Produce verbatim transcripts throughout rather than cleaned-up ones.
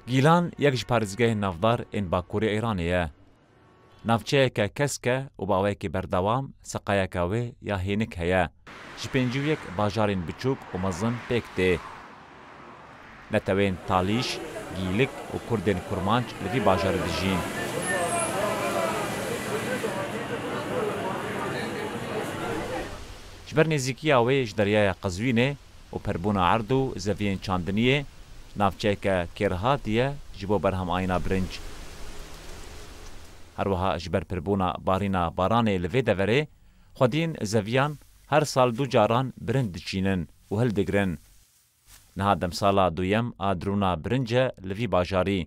Gîlan yek ji parêzgehên navdar ên bakurê Îranê ye. Navçeyeke kesk e û bi awayekî berdewam seqayeke wê ya hênik heye. Ji pêncî û yek bajarên biçûk û mezin pêk tê. Netewên Talîş, Gîlik û Kurdên Kurmanc li vî bajarê dijîn. Ji ber nêzîkiya wê ji deryaya Qezwînê û pirbûna erd û zeviyên çandiniyê, navçeyeke kêrhatî ye ji bo berhemayîna birinc. Her wiha ji ber pirbûna barîna baranê li vê deverê, xwediyên zeviyan her sal du caran birinc diçînin û hildigirin. Niha demsala duyem a dirûna birinc e li vî bajarî.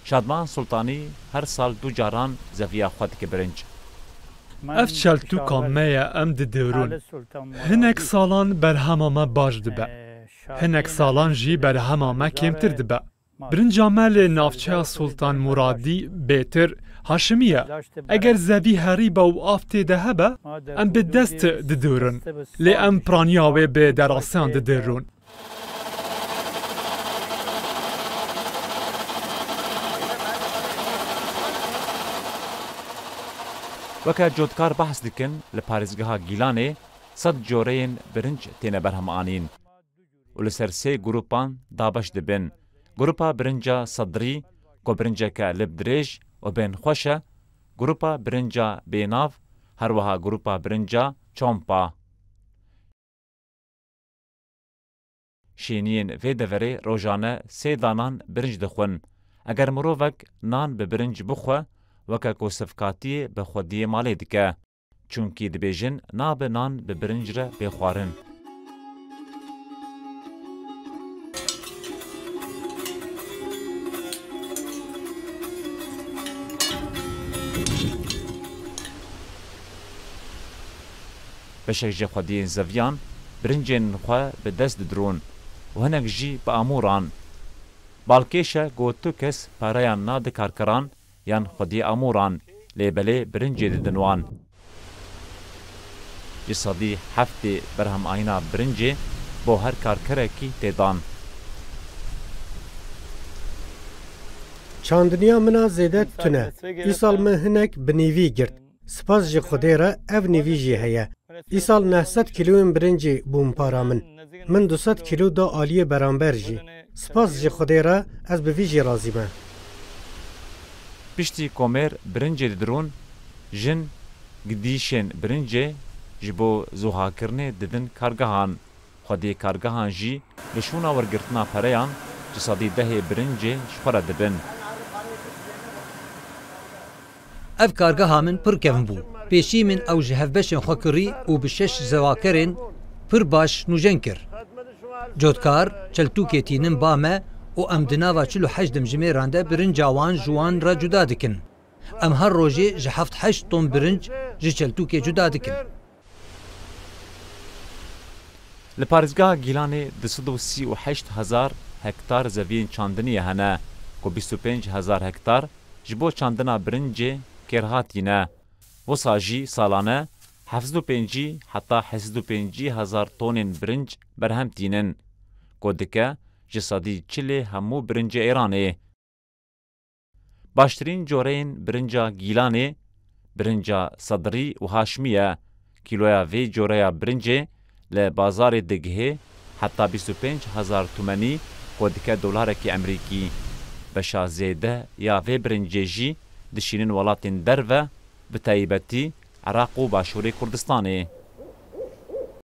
Şadman Sultanî her sal du caran zeviya xwe dike birinc. Ev çeltûka me ye, em didêrûn. Hinek salan berhema me baş dibe. Hinek salan jî berhema me kêmtir dibe. Birinca me li navçeya Sultan Muradî bêtir Haşimî ye. Eger zevî herîbe û av tê de hebe, em bi dest didûrin. Lê em piraniya wê bi deraseyan didêrûn. Weke cotkar behs dikin, li parêzgeha Gîlanê sed coreyên birinc têne berhemanîn û li ser sê grûpan dabeş dibin. Grûpa birinca sedrî, ku birinceke lib dirêj û bên xweş e, grûpa birinca bênav, her wiha grûpa birinca çompa. Şêniyên vê deverê rojane sê danan birinc dixwin. Eger mirovek nan bi birinc bixwe, weke ku sivkatiyê bi xwediyê malê dike. Çunkî dibêjin nabe nan bi birinc re bê xwarin. Beşek ji xwediyên zeviyan birincên xwe bi dest didirûn û hinek jî bi amûran. Balkêş e ku tu kes pereyan nade karkeran yan xwediyê amûran, lê belê birincê didin wan. Ji sedî heftê berhemayîna birincê bo her karkerekî tê dan. Çandiniya min a zêde tune. Îsal min hinek bi nîvî girt. Spas ji Xwedê re ev nîvî jî heye. Îsal neh sed kîloyên birincê bûn para min. Min du sed kîlo da aliyê beramber jî. Spas ji Xwedê re ez bi vî jî razî me. Piştî komêr birincê didirûn, jin gidîşên birincê ji bo zuhakirinê didin kargehan. Xwediyê kargehan jî bi şûna wergirtina pereyan ji sedî dehê birincê ji xwe re dibin. Ev kargeha min pir kevn bû. Pêşî min ew ji hevbeşên xwe kirî û bi şeş zewakerên pir baş nûjen kir. Cotkar, çeltûkê tînin ba me û em di nava çil û heşt dimjimêran de birinca wan ji wan re cuda dikin. Em her rojê ji heft heşt ton birinc ji çeltûkê cuda dikin. Li parêzgeha Gîlanê du sed û sî û heşt hezar hektar zeviyên çandiniyê hene, ku bîst û pênc hezar hektar ji bo çandina birincê kêrhatî ne. Wisa jî salane heft sed û pêncî heta heft sed û pêncî hezar tonên birinc berhem tînin, ku dike ji sedî çilê hemû birincê Êranê. Baştirîn coreyên birinca Gîlanê, birinca Sedrî û Haşmî ye. Kîloya vê coreya birincê li bazarê digihê heta bîst û pênc hezar tumenî, ku dike dolarekî Emerîkî. Beşa zêde ya vê birincê jî dişînin welatên derve, bi taybetî Iraq û Başûrê Kurdistanê.